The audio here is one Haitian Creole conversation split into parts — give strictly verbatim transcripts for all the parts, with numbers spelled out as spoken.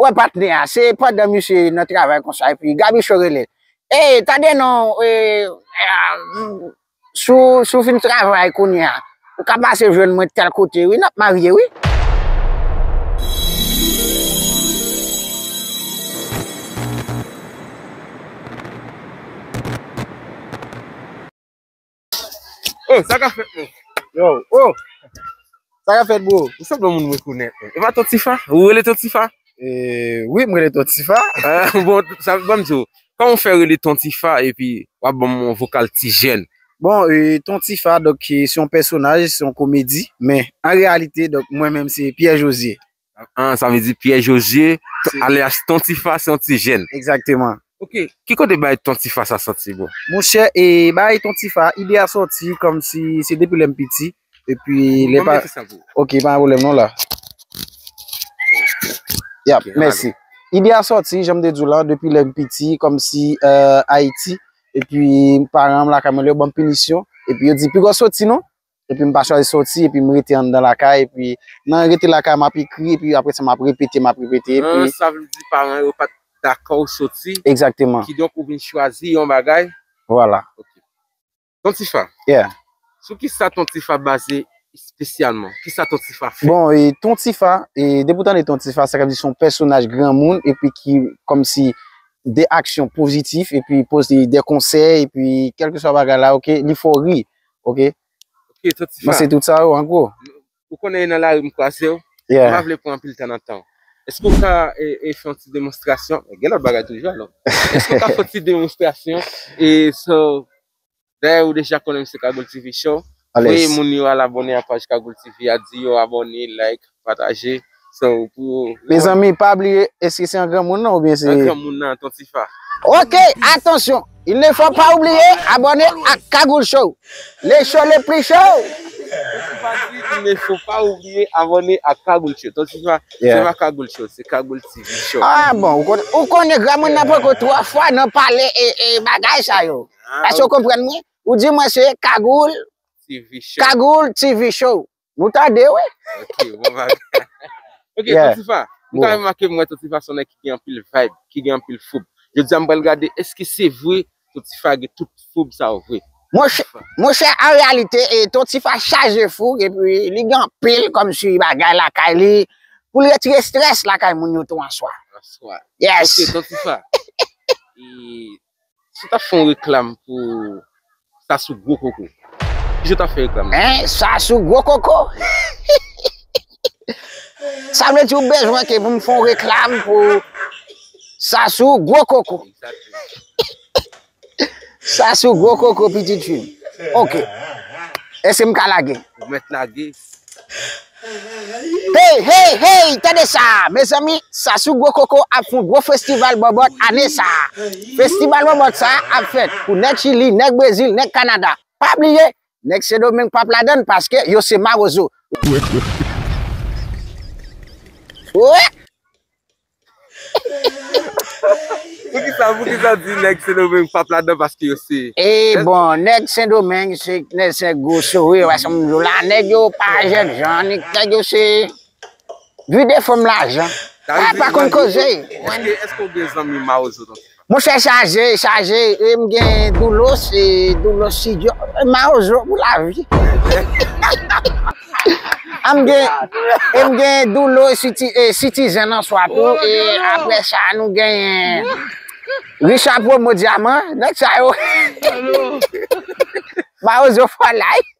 Wè patnè a, se pandan misye nan travay konsa, epi Gaby Show rele l. Ey, tande non, e, e, si w, si w fin travay kounye a, ou ka pase jwenn mwen tèl kote, wi, n ap marye, wi. Oh, sa ka fèt, men. Yo, oh! Sa ka fèt, bro? Ou sanble yon moun mwen konèt, men. E pa Ton Tifa? Ou rele Ton Tifa? E, wi, m rele Ton Tifa. Ah, bon, sa, ban m di w, kòman w fè rele Ton Tifa epi w ap ban m yon vokal ti jèn? Bon, e, Ton Tifa, donk, e, se yon pèsonaj, se yon komedi, men an reyalite, donk, mwen menm, se Pierre Josier. Ah, sa vle di Pierre Josier, alyas Ton Tifa, se yon ti jèn. Egzakteman. Ok, ki kote bay Ton Tifa sa sòti, bro? Monchè, e bay Ton Tifa, ide a sòti kòmsi se depi lè m piti. Epi lè pa. Ok, pa gen pwoblèm non la. Yap, mèsi. Ide a sòti, jan m te di w la, depi lè m piti, kòmsi, euh, Ayiti. Epi paran m lakay mwen, lè yo ban m pinisyon. Epi yo di, piga w soti non. Epi m pa chwazi soti, epi m rete anndan lakay, epi nan rete lakay, m ap ekri, epi apre sa, m ap repete, m ap repete, epi. Ah, sa vle di paran yo pa t dakò w soti. Egzakteman. Kidonk, ou vin chwazi yon bagay. Vwala. Ok. Ton Tifa. Yeah. Sou kisa Ton Tifa baze espesyalman? Kisa Ton Tifa fè? Bon, e Ton Tifa, e depi w tande Ton Tifa, sa ka di se yon pèsonaj granmoun, epi ki kòmsi de aksyon pozitif, epi poze de konsèy, epi kèlkeswa bagay la, ok, li fè w ri, ok? Ok, Ton Tifa. Bon, se tout sa yo, an gwo. Ou konnen nan lari m kwaze w, yeah, m pa vle pran anpil tan nan tan w. Èske w ka e, e, fè yon ti demonstrasyon? Gen lòt bagay toujou, alò. Èske w ka fè yon ti demonstrasyon? E so, dayè, ou deja konnen m se Cagoule T V Show. Voye moun yo al abòne a paj Cagoule T V a, di yo abòne, like, pataje. So, pou. Mezanmi, pa bliye, èske se yon granmoun nan oubyen se. Yon granmoun nan, Ton Tifa. Ok, atansyon! Il ne faut pas oublier abonner à Cagoule Show. Le show le plus show. Ou pa di, il ne faut pas oublier abonner à Cagoule Show. Ton Tifa, se pa Cagoule Show, se Cagoule T V Show. Ah bon, ou konnen, ou konnen granmoun nan poko twò fò nan pale e, e bagay sa yo. Èske w konprann mwen? Ou di mwen se Cagoule T V Show. Cagoule T V Show. Nou tande, wi. Ok, bon bagay. Ok, yeah. Ton Tifa, m ka remake m wè Ton Tifa se yon nèg ki gen anpil vibe, ki gen anpil foub. Jodi a m pral gade, èske se vre Ton Tifa gen tout foub sa yo vre? Monchè, monchè, an reyalite, e, Ton Tifa chaje foub, epi li gen anpil kòmsi bagay lakay li, pou l retire estrès lakay moun yo tou answa. Answa. Yes. Ok, Ton Tifa. E, Si w ta fè yon reklam pou Sasou Gwo Koko, kijan w ta fè reklam nan? Hein? Sasou Gwo Koko? Sa vle di ou bezwen ke pou m fè yon reklam pou Sasou Gwo Koko. Egzakteman. Sasou Gwo Koko, pitit fi m. Ok. Èske m ka lage? Ou mèt lage. Hey, hey, hey, tande sa, mezanmi, Sasou Gwo Koko ap fè yon gwo festival bòbòt ane sa. Festival bòbòt sa ap fèt pou nèg Chili, nèg Brezil, nèg Kanada. Pa bliye, nèg Sendomeng p ap ladann paske yo se mawozo. Wi. Poukisa, poukisa w di nèg Sendomeng p ap ladan paske yo se. E bon, nèg Sendomeng se nèg se gwo souri, wè sa m di w la, nèg yo pa jènjan, nèg yo se vide fòm lajan. Pa konn koze. Èske, èske w gen zanmi mawozo tonton? Monchè, chaje, chaje, e m gen Doulos, e Doulos Studio, e mawozo pou lavi. M gen, e m gen Doulo e Citi-, e Citizen nan swa tou. E apre sa, nou genyen Richard Promo Diamant. Nèg sa yo. Mawozo for life.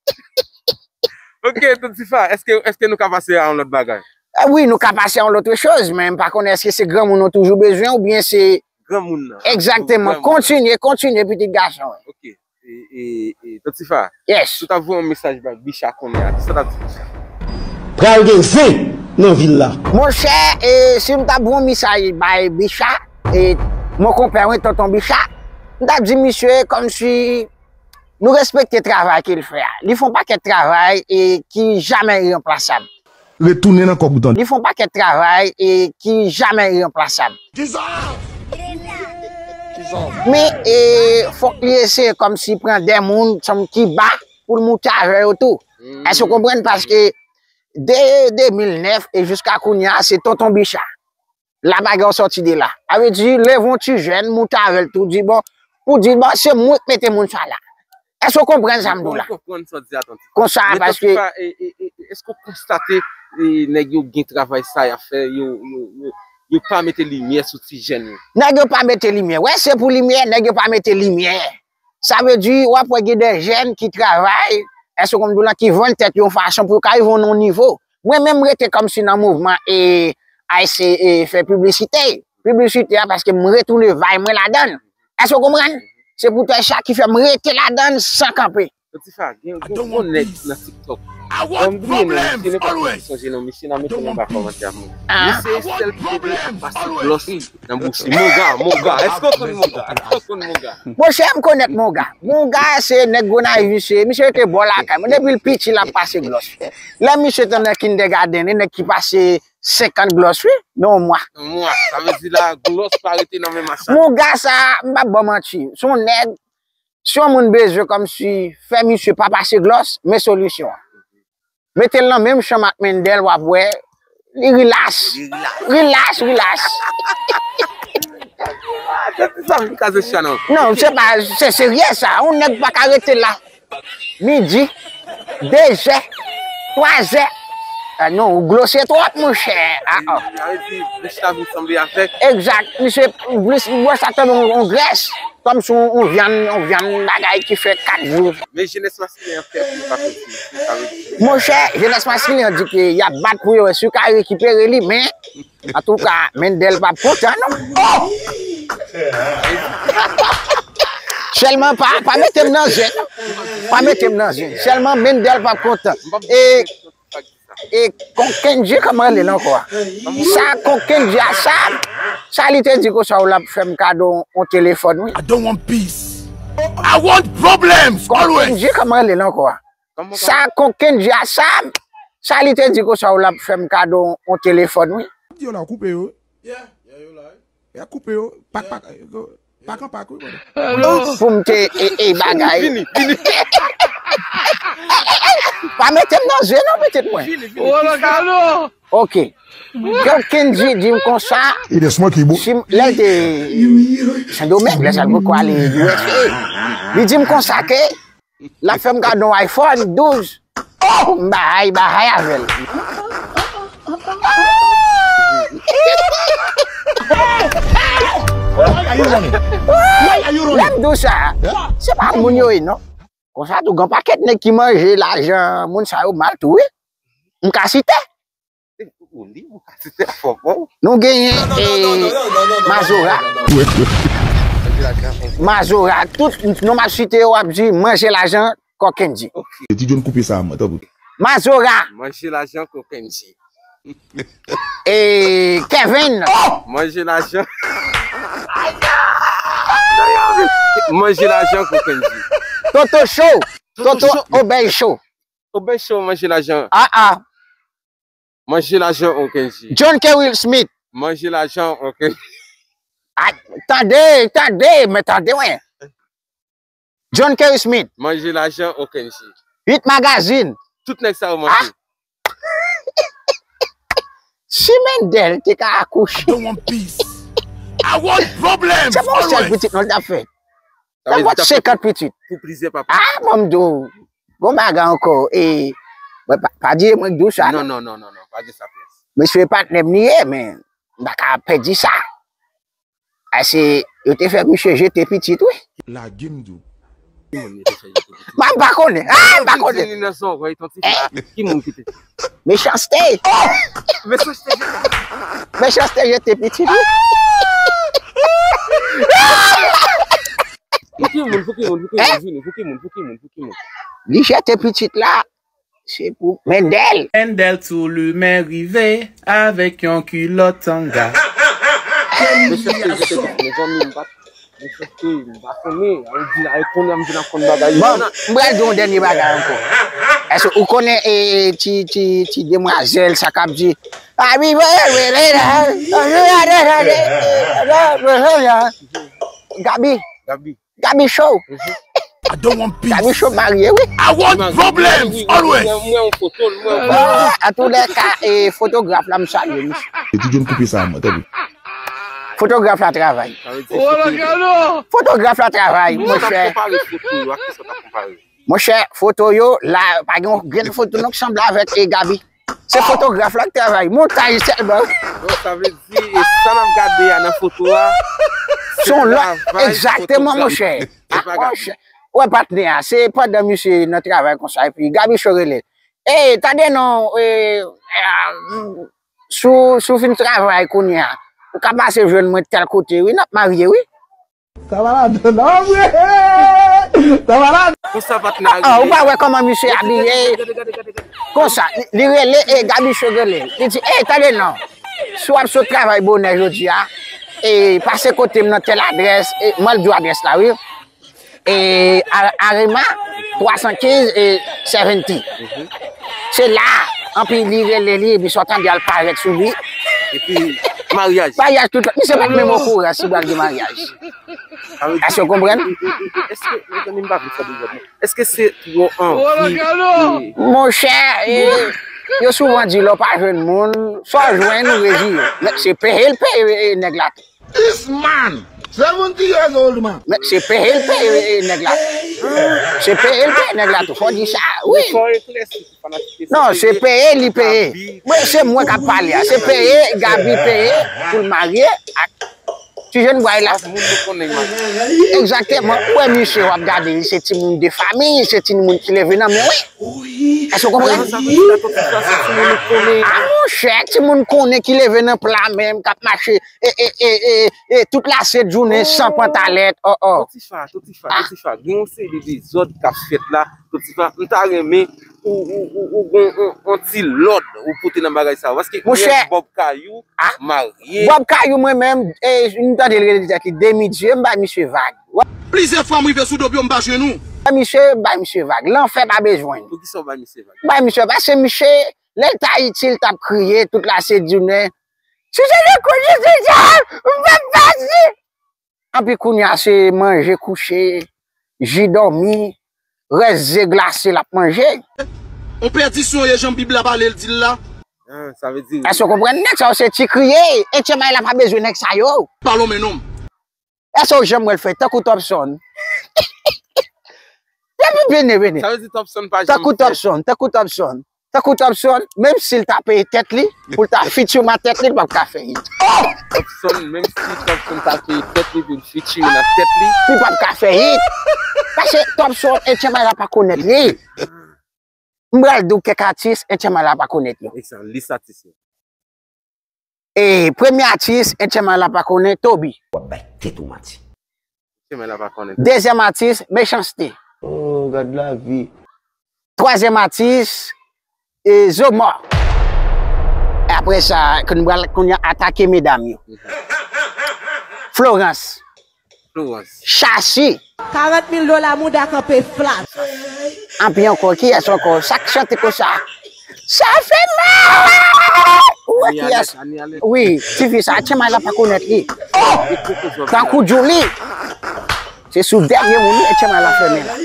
Ok, Ton Tifa, èske, èske nou ka pase a yon lòt bagay? E wi, nou ka pase a yon lòt choz, men m pa konnen èske se granmoun nou toujou bezwen oubyen se. Granmoun nan. Egzakteman. Kontinye, kontinye, pitit gason. Ok. E, e, e, Ton Tifa, yes, si w ta voye yon mesaj bay Bicha kounye a, kisa w t ap di Bicha? Pral gen zen nan vil la. Monchè, e, si m ta voye yon mesaj bay Bicha, e, mon konpè, wi, tonton Bicha, m ta di misye kòmsi nou respekte travay ke l fè a. Li fè yon pakèt travay e ki jamè iranplasab. Retounen nan kòk ou tande. Li fè yon pakèt travay e ki jamè iranplasab. Men, e, fòk li eseye kòmsi pran de moun ki ba pou l moute avè yo tou. Èske w konprann? Paske de de mil nèf e jiska kounye a, se tonton Bicha. La bagay an sòti de la. Sa vle di, leve yon ti jèn, moute avè l tou, di bon, pou di, bon, se mwen k mete moun sa la. Èske w konprann sa m di w la? Mwen konprann sa w di a, tonton. Konsa, paske. Èske w konstate, e, nèg yo gen travay sa y ap fè, yo, yo, yo, yo pa mete limyè sou ti jèn yo? Nèg yo pa mete limyè. Wè, se pou limyè, nèg yo pa mete limyè. Sa vle di, w ap wè gen de jèn ki travay, èske w konprann m di w la, ki vann tèt yo yon fason pou yo ka rive yon nivo. Mwen menm, m rete kòmsi nan mouvman e, a ese, e fè piblisite. Piblisite a, paske m retounen vay mwen ladan l. Èske w konprann? Se poutèt sa ki fè m rete ladan l san kanpe. Yo ti fa, gen, gen yon nèg nan TikTok. Bon, m bliye non, misye, nenpòt moun ki sonje non misye, n a mete l anba kòmantè a mwen. Misye, sèl pwoblèm, pase glòs nan bouch li. Monga, monga, èske w konn monga? Èske w konn monga? Monchè, m konèt monga. Monga, se nèg Gonayiv, misye, misye rete bò lakay mwen. Depi l piti, l ap pase glòs. Lè misye te nan kindergarten, e nèg ki pase senkant glòs, wi, nan yon mwa. Yon mwa, sa vle di la, glòs pa rete nan menm ach la. Monga sa, m p ap ba w manti. Se yon nèg, si yon moun bezwen kòmsi fè misye pa pase glòs, men solisyon an. Mete l nan menm chanm ak Mendel, w ap wè, li rilas. Li rilas. Rilas, rilas. Sa vin kaze chan non. Non, se pa, se serye sa. Yon nèg pa ka rete la. Midi, de zè, twa zè. Ah, non, ou glose twòp, monchè. Ah, ah. Sa vle di, bouch la vin sanble avèk. Egzak, misye, bouch, bouch la tankou yon, yon grès. Kòmsi yon, yon vyann, yon vyann bagay ki fè kat jou. Men jenès maskilen an fè pou yo pa pèdi, sa vle di. Monchè, jenès maskilen an di ke y ap bat pou yo wè si yo ka rekipere li, men, antouka, Mendel p ap kontan, non. Sèlman pa, pa mete m nan zen, non. Pa mete m nan zen. Sèlman Mendel p ap kontan. E, e Konkenji, kòman rele l ankò a? Sa Konkenji a, sa, sa li te di konsa w l ap fè m kado yon telefòn, wi. I don't want peace. I want problems always. Konkenji, kòman rele l ankò a? Sa Konkenji a, sa, sa li te di konsa w l ap fè m kado yon telefòn, wi. Yo la, koupe yo. Yeah, yeah, yo la. Ya koupe yo. Pak, pak, pak an pak, wi, brother. Pou m te, e, e, bagay. Vini, vini. Pa mete m nan zen non, pitit mwen. Vini, vini. Kisa? Ok. Konkenji di m konsa, si m, lè l te Sendomeng, lè sa l poko ale U S A, li di m konsa ke l ap fè m kado yon iPhone douz. Oh, m ba hay, ba hay avè l. Lè m di w sa, se pa moun yo ye, non. Konsa tou, gen pakèt nèg ki manje lajan moun sa yo mal tou, wi. M ka site. Nou genyen, e, Mazora. Mazora. Tout non m ap site yo, w ap di manje lajan Konkenji. Ti John, koupe sa, tanpri. Mazora. Manje lajan Konkenji. E Kevin. Manje lajan. Manje lajan Konkenji. Toto Show. Toto Obey Show. Obey Show manje lajan. Ah, ah. Manje lajan Konkenji. John Kerry Smith. Manje lajan Konkenji. Ay, tande, tande, men tande, wi. John Kerry Smith. Manje lajan Konkenji. Hit Magazine. Tout nèg sa yo manje. Ah. Si Mendel te ka akouche. I don't want peace. I want problems. Se pa yon sèl pitit non l t ap fè. Sa vle di, t ap fè senkant pitit. Pou plizyè papa. Ah, bon, m di w, gon bagay ankò. E, mwen pa, pa di mwen k di w sa, non, non, non, non, non, pa di sa pyès. Mesye patnè m li ye, men m pa ka pèdi sa. Ase, yo te fè misye jete pitit, wi. Lage m di w. Ki moun yo te fè jete pitit? Mwen m pa konnen. Ah, m pa konnen. Ki moun ki te nan zòrèy ton ti fi la? Ki moun ki te? Mechanste. Mechanste jete. Mechanste jete pitit, wi. Pou ki moun, pou ki moun, pou ki moun, vini, pou ki moun, pou ki moun, pou ki moun? Li jete pitit la. Se pou Mendel. Mendel tou limen rive avèk yon kilòt tanga. Mechanste jete pitit, mezanmi, m pa, mechanste, m pa konnen. An di la, e konnen m vin ap konn bagay yo. Bon, m pral di yon dènye bagay ankò. Èske ou konnen, e, ti, ti, ti demwazèl sa k ap di, Gaby, Gaby. Gaby Show. I don't want peace. Gaby Show marye, wi. I want problems always. Mwen, mwen, yon foto, mwen, yon foto. Ah, an tou lè ka, e, fotograf la, m salye misye. E ti John koupe sa, mwen, tanpri. Fotograf la travay. Sa vle di foto. Fotograf la travay, monchè. Sa konpare foto yo, ak kisa w ta konpare? Monchè, foto yo, la, pa gen yon grenn foto non ki sanble avèk, e, Gaby. Se fotograf la k travay, montaj sèlman. Donk, sa vle di, e sa n ap gade a nan foto a, se yon lòt, travay egzakteman, fotograf. Monchè. Se pa Gaby. Monchè. Ou wè patnè a, se pandan misye nan travay konsa, epi Gaby Show rele l. Ey, tande non, e, e, si w, si w fin travay kounye a, ou ka pase jwenn mwen tèl kote, wi, n ap marye, wi. Sa malad, non, vre. Sa malad. Konsa, patnè a, ah, ou pa wè kòman misye abiye? Gade, gade, gade, gade, gade. Konsa, li, li rele, e, Gaby Show rele l. Li di, ey, tande non. Si w ap sot travay bonè jodi a, e, pase kote m nan tèl adrès, e, mwen di w adrès la, wi. E, A-, Arema, twa san kenz, e, seventy. Se la, anpi li rele li, epi sa w tande al parèt sou li. Epi, maryaj. Maryaj tout lòt. Misye pa t menm okouran si pral gen maryaj. Èske w konprann? Èske, mezanmi, m pa vle fè dezòd, non. Èske se twò anvi? Monchè, e, yo souvan di lè w pa jwenn moun, sa w jwenn ou reziye. Men se peye l peye, e, nèg la tou. This man, seventy years old man. Men se peye l peye, e, nèg la tou. Se peye l peye nèg la tou. Fò di sa, wi. Non, se peye li peye. Mwen, se mwen k ap pale a. Se peye, Gaby peye pou l marye ak ti jèn bway la. Egzakteman. Ou wè misye w ap gade, se timoun de fanmi, se timoun ki leve nan men, wi. Èske w konprann? Ah, monchè, timoun konnen ki leve nan pla menm, k ap mache, e, e, e, e, e, tout laset jounen san pantalèt, oh, oh. Totifa, Totifa, Totifa, gen yon seri de dezòd k ap fèt la. Totifa, m ta renmen ou, ou, ou, ou gon on, on ti lòd ou pote nan bagay sa yo. Paske ou wè Bob Kayou marye. Bob Kayou, mwen menm, e, m tande l rele tèt li Demi Dye, m bay misye vag. Plizyè fwa m rive sou do pye w, m pa jwenn ou. Misye, m bay misye vag. Lanfè pa bezwen. Poukisa w bay misye vag? M bay misye vag, paske misye, lè l t Ayiti, l t ap kriye tout laset jounen. Si se te kounye se sa, m p ap pati. Anpi kounye a, se manje, kouche, ji, dòmi, rès ze glase l ap manje. On pèdisyon ye jan Bib la pale l di l la. Ah, sa vle di. Èske w konprann? Nèg sa yo se ti kriye. Etchenmay la pa bezwen nèg sa yo. Pa lonmen non. Èske w janm wè l fè tankou Topson? Depi bene, bene. Sa vle di Topson pa janm fè. Tankou Topson, tankou Topson. Tankou Topson, menm si l ta peye tèt li, pou l ta featuring ak tèt li, li p ap ka fè hit. Topson, menm si Topson ta peye tèt li pou l featuring ak tèt li, li p ap ka fè hit. Paske Topson, Etchenmay la pa konèt li. M pral di w kèk atis, Etchenmay la pa konèt yo. Egzanp, lis atis yo. E premye atis, Etchenmay la pa konnen, Toby. W ap bay tèt ou manti. Etchenmay la pa konnen. Dezyèm atis, Mechanste. Oh, gad lavi. Twazyèm atis, e, Zomò. E apre sa, ke nou pral kounye a atake medam yo. Florence. Florence. Chachi. Karant mil dola mouda kanpe flat. Anpi ankò, kiyès ankò? Sa k chante konsa? Sa fè mal! Ou wè kiyès? Wi, tifi sa, Etchenmay la pa konèt li. Tankou Djouly. Se sou dènye moun wi Etchenmay la fèmen la.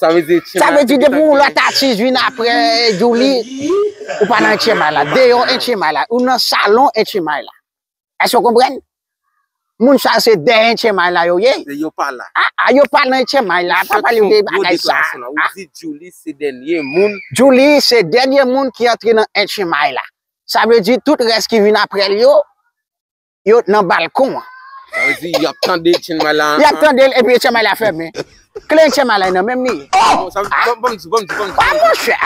Sa vle di depi yon lòt atis vin apre Djouly, ou pa nan Etchenmay la. Deyò Etchenmay la. Ou nan salon Etchenmay la. Èske w konprann? Moun sa se dèyè Etchenmay la yo ye. Yo pa la. Ah, ah, yo pa nan Etchenmay la. Pa pale de bagay sa. Ou di Djouly se dènye moun. Djouly se dènye moun ki antre nan Etchenmay la. Sa vle di tout rès ki vin apre l yo, yo nan balkon an. Sa vle di y ap tande Etchenmay la. Y ap tande l epi Etchenmay la fèmen. Kle Etchenmay la nan men m li ye. Oh! Bon, sa vle di, ban, ban m di, ban m di, ban m di. Ah, monchè!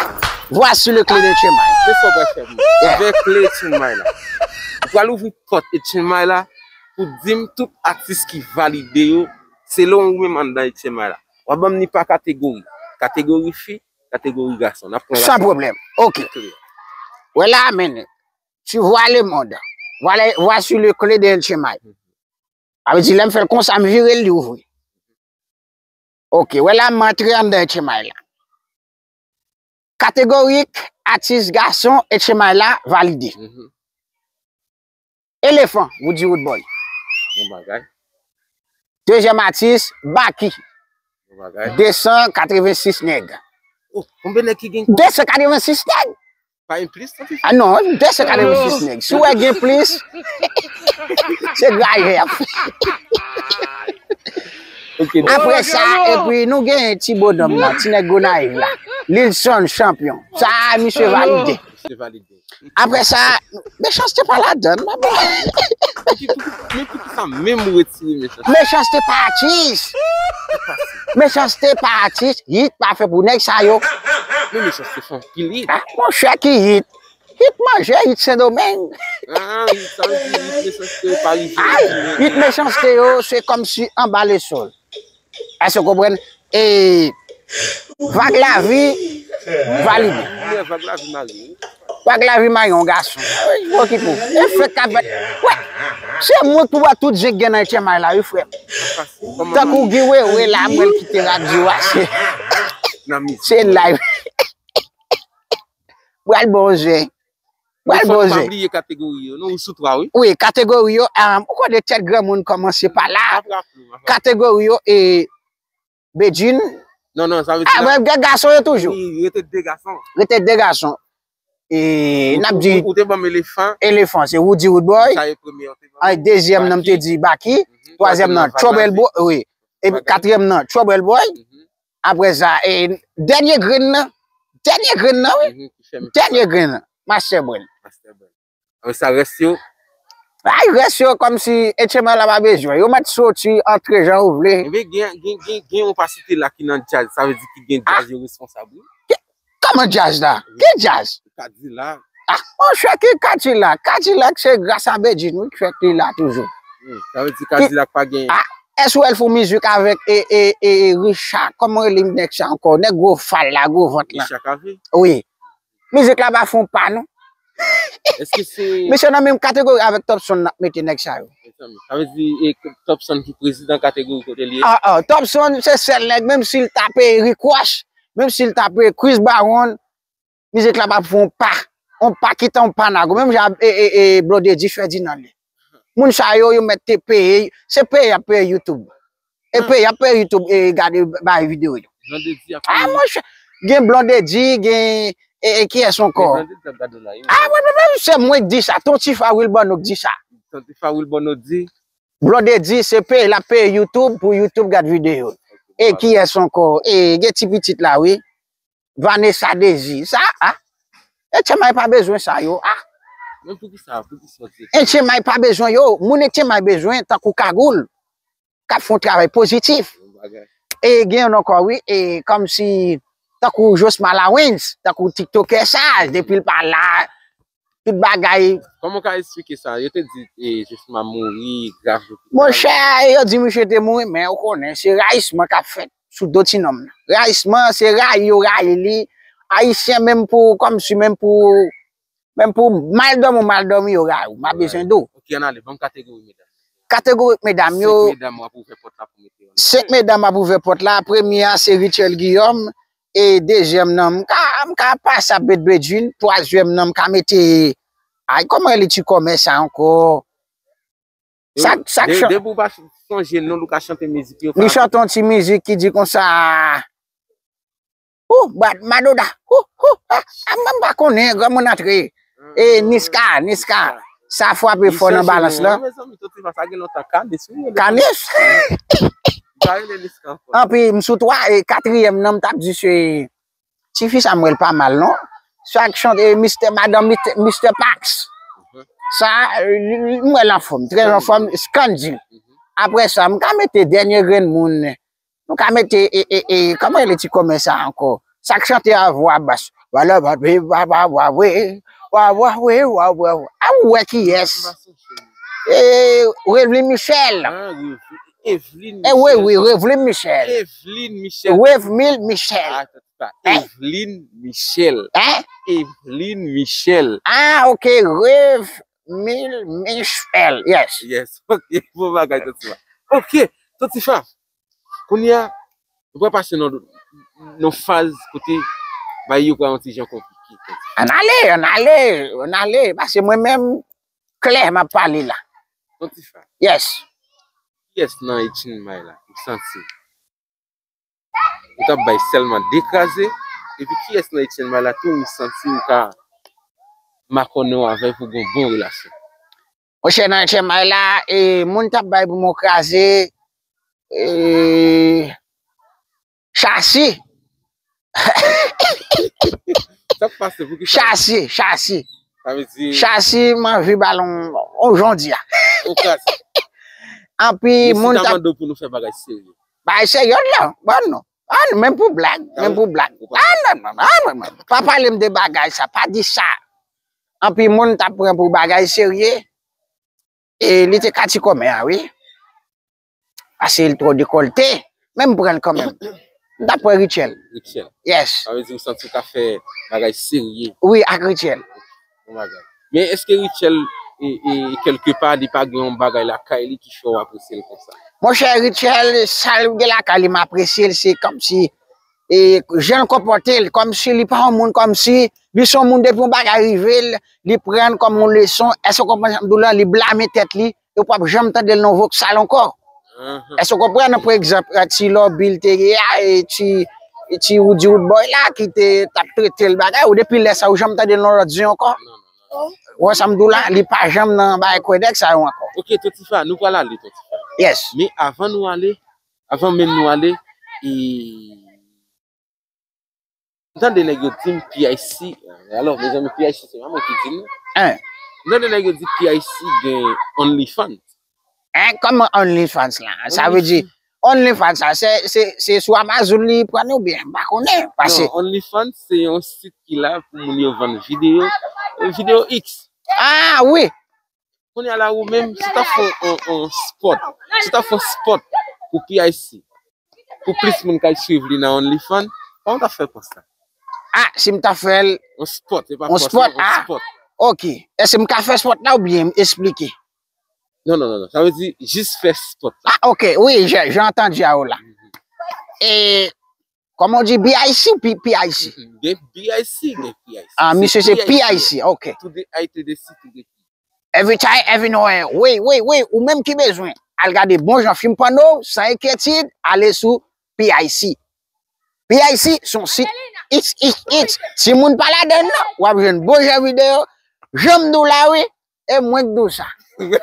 Voici le clé de Etchenmay. Men sa w pral fè pou mwen. Avèk kle Etchenmay la. Ou pral ouvri pòt Etchenmay la pou di m tout atis ki valide yo selon ou menm anndan Etchenmay la. W ap ban m li pa kategori. Kategori fi, kategori gason. N ap pran gason. San pwoblèm. Ok. Wè la, men, tu vois le monde. Voilà, voici le clé de Etchenmay. Sa vle di, lè m fè l konsa, m vire l, li ouvri. Ok, wè la, m antre anndan Etchenmay la. Kategorik, atis gason, Etchenmay la, valide. Elefan, Roody Roodboy. Bon bagay. Dezyèm atis, Baky. Bon bagay. De san katrevensis nèg. Oh, konbyen nèg ki gen? De san katrevensis nèg. Pa gen plis, non, Fifi? Ah non, de san katrevensis nèg. Si w wè gen plis, se grayè. Ok. Apre sa, epi nou gen ti bonòm nan, ti nèg Gonayiv la. Lilson Champion. Sa, misye valide. Misye valide. Apre sa, Mechanste pa ladan, non. Men poukisa menm ou retire Mechanste? Mechanste pa atis. Mechanste pa atis. Hit pa fè pou nèg sa yo. Men Mechanste fè anpil hit. Ah, monchè, ki hit? Hit manje, hit Sendomeng. Ah, hit sa vle di hit Mechanste yo pa rive. Ay, hit Mechanste yo, se kòmsi anba lesòl. Èske w konprann? E vag lavi valide. Vag lavi marye yon gason. Wi, okipe w. E fèk k ap fèt. Wè, se mwen k pou wè tout zen k gen nan H M I la, wi, frè m. Tankou Guy Wewe la, mwen l kite radyo a, se, se live. Pral bon zen. Pral bon zen. Fòk nou pa bliye kategori yo, non, ou sou twa, wi. Wi, kategori yo, um, ou konnen tèt granmoun kòmanse pa la. Kategori yo, e, Bedjine. Non, non, sa vle di. Ah, men gen gason yo toujou. Wi, rete de gason. Rete de gason. E, n ap di. Ou te ban m elefan. Elefan, se Roody Roodboy. Sa e premye, ou te ban m. Dezyèm nan, m te di Baky. Twazyèm nan, Trouble Boy, wi. E katriyèm nan, Trouble Boy. Apre sa, e, dènye grenn nan. Dènye grenn nan, wi. Dènye grenn nan. Master Brain. Apre sa, rès yo. Ay, rès yo, kòmsi H M I la pa bezwen. Yo mèt soti, antre jan yo vle. Ebyen, gen, gen, gen, gen yon pa site la ki nan djaz. Sa vle di ki gen djaz yo responsab, wi. Kòman djaz la? Ki djaz? Kadilak. Ah, monchè, ki Kadilak? Kadilak se gras a Bedjine, wi, ki fè k li la toujou. Hmm, sa vle di Kadilak pa gen. Ah, èske w wè l fè yon mizik avèk e, e, e, Richard? Kòman rele nèg sa ankò? Nèg gwo fal la, gwo vant la. Richard Cavé? Wi. Mizik la pa fè yon pa, non. Èske se. Mesye nan menm kategori avèk Topson n ap mete nèg sa yo. Mezanmi, sa vle di e Topson ki prezidan kategori kote l ye? Ah, ah, Topson se sèl nèg, menm si l tape Rick Ross, menm si l tape Chris Brown, mizik la p ap fè yon pa. Yon pa ki tan yon pa nago. Menm jan e, e, e, Blondedy Ferdinand li. Moun sa yo, yo mèt te peye, se peye y ap peye YouTube. E peye, y ap peye YouTube e gade bay videyo yo. Blondedy ap peye. Ah, monchè, gen Blondedy, gen, e, e kiyès ankò? Gen Blondedy k ap gade w la, wi. Ah, mwen, mwen, mwen, se mwen k di sa, Ton Tifa Wilborno k di sa. Ton Tifa Wilborno di. Blondedy, se peye, l ap peye YouTube pou YouTube gad videyo. E kiyès ankò? E gen ti pitit la, wi. Vanessa Désir. Sa, a? Etchenmay pa bezwen sa yo, a? Men poukisa, poukisa w di? Etchenmay pa bezwen yo. Moun Etchenmay bezwen tankou Kagoul k ap fè yon travay pozitif. Bon bagay. E gen youn ankò, wi, e kòmsi tankou Josma Lawens, tankou tiktokè sa, depi l pa la, tout bagay. Kòman w ka esplike sa? Yo te di e, Josma mouri, grav lopital. Monchè, yo di misye te mouri, men ou konnen, se rayisman k ap fèt sou do ti nonm nan. Rayisman, se rayi yo rayi li. Ayisyen, menm pou, kòmsi menm pou, menm pou mal dòmi ou mal dòmi, yo rayi w. M pa bezwen di w. Ok, ann ale, ban m kategori medam. Kategori medam yo. Senk medam w ap ouvè pòt la pou mete yo anndan. Senk medam m ap ouvè pòt la. Premye a, se Rutshelle Guillaume. E dezyèm nan, m ka, m ka pase ap met Bedjine. Twazyèm nan, m ka mete, ay, kòman rele ti kòmè sa ankò? Sa, sa k chan- Depi w pa sonje non l, ou ka chante mizik yo. Li chante yon ti mizik ki di konsa, ou, Madoda, ou, ou, a, a, m pa konnen, granmoun antre. E Niska, Niska, sa frape fò nan balans lan. Mezanmi, Ton Tifa, sa gen lontan, Kanis, wi. Kanis? Sa rele Niska ankò. Anpi, m sou twa, e katriyèm nan, m t ap di se Tifi sa m wè l pa mal non. Sa k chante Mister, madanm Mister, Mister Pax. Sa, li, li, m wè l anfòm, trè anfòm, Scandy. Apre sa, m ka mete dènye grenn moun. M ka mete, e, e, e, kòman rele ti kòmè sa ankò? Sa k chante a vwa bas. Wala, wa, wi, wa, wa, wa, wi. Wa, wa, wi, wa, wa, wa. A, ou wè kiyès? E, Revlin Michel. Ah, Revlin, Evelyn Michel. E, wi, wi, Revlin Michel. Evelyn Michel. Revmil Michel. Ah, Hein? Evelyn Michel. Hein? Evelyn Michel. Ah, ok, Rev Mil Michel, yes. Yes, ok, bon bagay, Ton Tifa. Ok, Ton Tifa. Kounye a, nou pral pase nan, nan faz kote bagay yo pral yon ti jan konplike, Ton Tifa. Ann ale, ann ale, ann ale, paske mwen menm, klè m ap pale la. Ton Tifa. Yes. Kiyès nan H N May la ou santi ou t ap bay sèlman de kraze? Epi kiyès nan H N May la tou ou santi ou ka makònen w avè l pou gen yon bon relasyon? Monchè, nan H N May la, e, moun t ap bay pou mwen kraze, e, Chasi. Sa k pase? Pou ki sa? Chasi, Chasi. Sa vle di Chasi, m anvi ba l yon, yon jan di a. Yon kraze. Anpi moun t ap mande w pou nou fè bagay serye. Bagay serye la, bon non. Ah, non, menm pou blag, menm pou blag. Ah, non, non, non, non, non. Pa pale m de bagay sa, pa di sa. Anpi moun t ap pran pou bagay serye. E li te ka ti kòmè a, wi. Pase l twò dekòlte, men m pran l kanmenm. M t ap pran Richel. Richel. Yes. Sa vle di ou santi w ka fè bagay serye. Wi, ak Richel. Bon bagay. Men èske Richel, e, e, kèlkepa, li pa gen yon bagay lakay li ki fè w apresye l konsa? Monchè, Richel, sa l gen lakay li, m apresye l, se kòmsi, e, jan l konpòte l, kòmsi li pa yon moun, kòmsi li se yon moun depi yon bagay rive l, li pran l kòm yon leson. Èske w konprann sa m di w la? Li blame tèt li, e w p ap janm tande l nan voksal ankò. Èske w konprann? Nan, pa egzanp, ti Lòbi l te ye a, e ti, e ti Woody Woodboy la ki te t ap trete l bagay, ou depi lè sa, ou janm tande l nan lòt zen ankò. Ou wè sa m di w la, li pa janm nan bagay kwè nèg sa yo ankò. Ok, Ton Tifa, nou pral ale, Ton Tifa. Yes. Men avan nou ale, avan menm nou ale, e, m tande nèg yo di m P I C. Alò, mezanmi, P I C se pa mwen ki di l, non. Hein? M tande nèg yo di P I C gen OnlyFans. Hein, kòman OnlyFans la? Sa vle di, OnlyFans la, se, se, se sou Amazon li pran oubyen? M pa konnen, pase. Non, OnlyFans se yon sit ki la pou moun yo vann videyo, videyo X. Ah, wi. Kounye a la, ou menm, si w ta fè yon, yon, yon spot, si w ta fè yon spot pou P I C, pou plis moun kay swiv li nan OnlyFans, kòman w ta fè pòs la? Ah, si m ta fè l yon spot, se pa pòs, yon spot, yon spot. Ok. Èske m ka fè spot la oubyen m esplike? Non, non, non, non. Sa vle di, jis fè spot la. Ah, ok. Wi, j'ai, j'ai entendu a ou la. E, kòman w di, B I C ou P-, P I C? Gen B I C, gen P I C. Ah, misye se P I C, ok. Tout de I, tout de C, tout de P. Every time, every nowhere. Wi, wi, wi, ou menm ki bezwen al gade bon jan fim pòno, san enkyetid, ale sou P I C. P I C se yon sit X X X. Si moun pa ladan l non, w ap jwenn bon jan videyo. Jan m di w la, wi. E mwen k di w sa. Ok,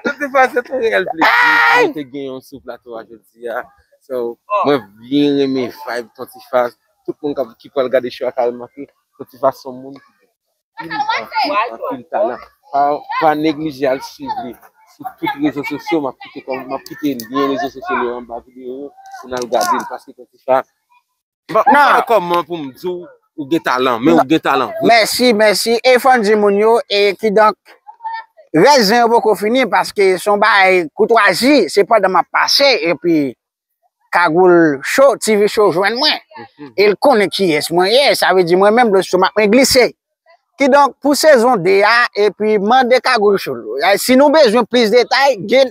Ton Tifa, se te yon reyèl plezi pou mwen te gen w sou plato a jodi a. So, mwen byen renmen vibe Ton Tifa. Tout moun k ap, ki pral gade show a ka remake Ton Tifa se yon moun ki gen anpil, anpil talan. Pa, pa neglije al swiv li sou tout rezo sosyo. M ap kite kòm, m ap kite lyen rezo sosyo yo anba videyo yo pou n al gade l, paske Ton Tifa, m pa, m pa wè kòman pou m di w ou gen talan, men ou gen talan. Mèsi, mèsi. E fò n di moun yo, e kidonk, rès zen yo poko fini, paske se yon bagay koutwazi, se pandan m ap pase, epi Kagoul Show, T V Show jwenn mwen. E l konnen kiyès mwen ye, sa vle di mwen menm, lestomak mwen glise. Kidonk, pou sezon de a, epi mande Kagoul Show. Si nou bezwen plis detay, gen,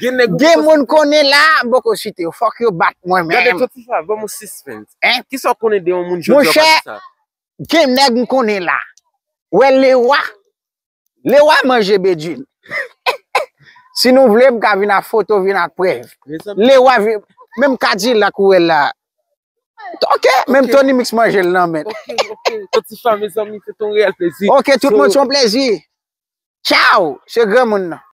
gen moun konnen la, m poko site yo. Fòk yo bat mwen menm. Gade, Ton Tifa, ban m yon suspense. Hein? Kisa w konnen de yon moun jodi a pa di sa? Monchè, gen nèg m konnen la. Wè Lewa. Lewa manje Bedjine. Si nou vle, m ka vin ak foto, vin ak prèv. Lewa vin, menm Kadilak ou wè la. Ok, menm Tony Mix manje l nan men. Ok, ok. Ton Tifa, mezanmi, se te yon reyèl plezi. Ok, tout moun, se yon plezi. Tchaw, se granmoun nan.